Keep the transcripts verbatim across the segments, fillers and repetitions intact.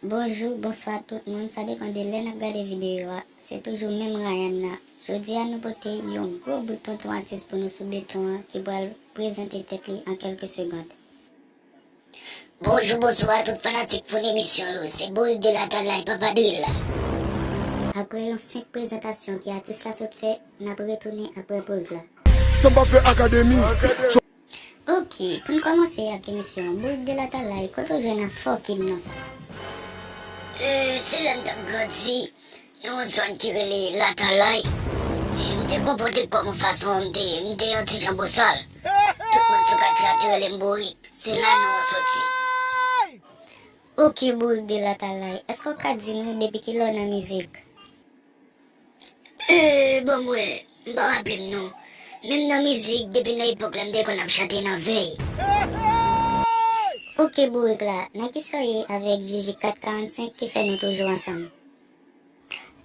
Bonjou, bonswa tout moun, sa depann de lè n ap gade videyo a. Se toujou menm Ryan nan. Jodi a nou pote yon gwo bout tonton atis pou nou sou beton an ki pral prezante tèt li an kèlke segond. Bonjou, bonswa tout fanatik foun emisyon yo, se Bourik de Latalay, Papa Drill la. Apre yon senp prezantasyon ke atis la sot fè, n ap retounen apre poz la. Sanba fè akademi. Ok, pou n kòmanse ak emisyon an, Bourik de Latalay, kote w jwenn a fucking non sa? Euh, se lè m t ap grandi nan yon zòn ki rele Latalay. E m te konpòte kò m yon fason, m te, m te yon ti jan bosal. Tout moun sou katye a te rele m Bourik. Se la non an soti. Ok, Bourik de Latalay, èske w ka di nou depi kilè w nan mizik? Euh, bon, mwen, m pa raple m non. Men m nan mizik depi nan epòk lè m te konn ap chante nan vèy. Ok, Bourik la, nan kisa w ye avèk Jiji kat karannsenk ki fè nou toujou ansanm?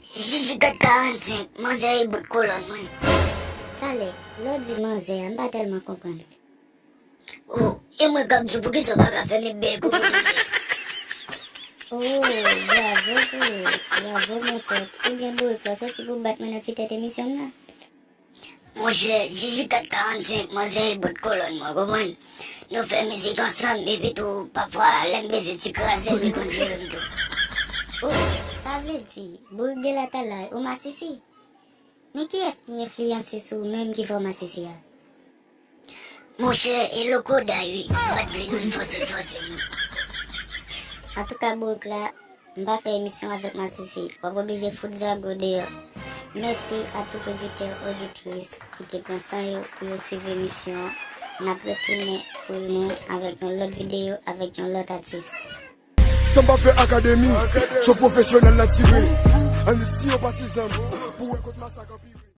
Jiji kat karannsenk, manzè e bout kolòn mwen. Talè, lè w di manzè a, m pa tèlman konprann. Oh, e mwen k ap di w poukisa w pa ka fèmen bèk ou pou tande. Oh, bravo Bourik, bravo mon pote. Ebyen Bourik, w soti pou bat mwen nan ti tèt emisyon m nan? Monchè, Jiji kat karannsenk, manzè e bout kolòn mwen, konprann? Nou fè mizik ansanm, epi tou, pafwa, lè m bezwen ti kraze l, li konn jere m tou. Oh, sa vle di, Bourik de Latalay, ou masisi? Men kiyès ki enfliyanse sou ou menm ki fè w masisi a? Monchè, e Loco Day wi, m pa t vle nou fòse l fòse m non. Antouka Bourik la, m pa fè emisyon avèk masisi, w ap oblije fout zago deyò. Mèsi a tout oditè, oditris ki te pran san yo pou yo swiv emisyon an. N ap retounen pou nou avèk yon lòt videyo, avèk yon lòt atis. Sanba fè akademi, se pwofesyonèl n a tire. Annik si yo patizan m, pou wè kot masak anpire.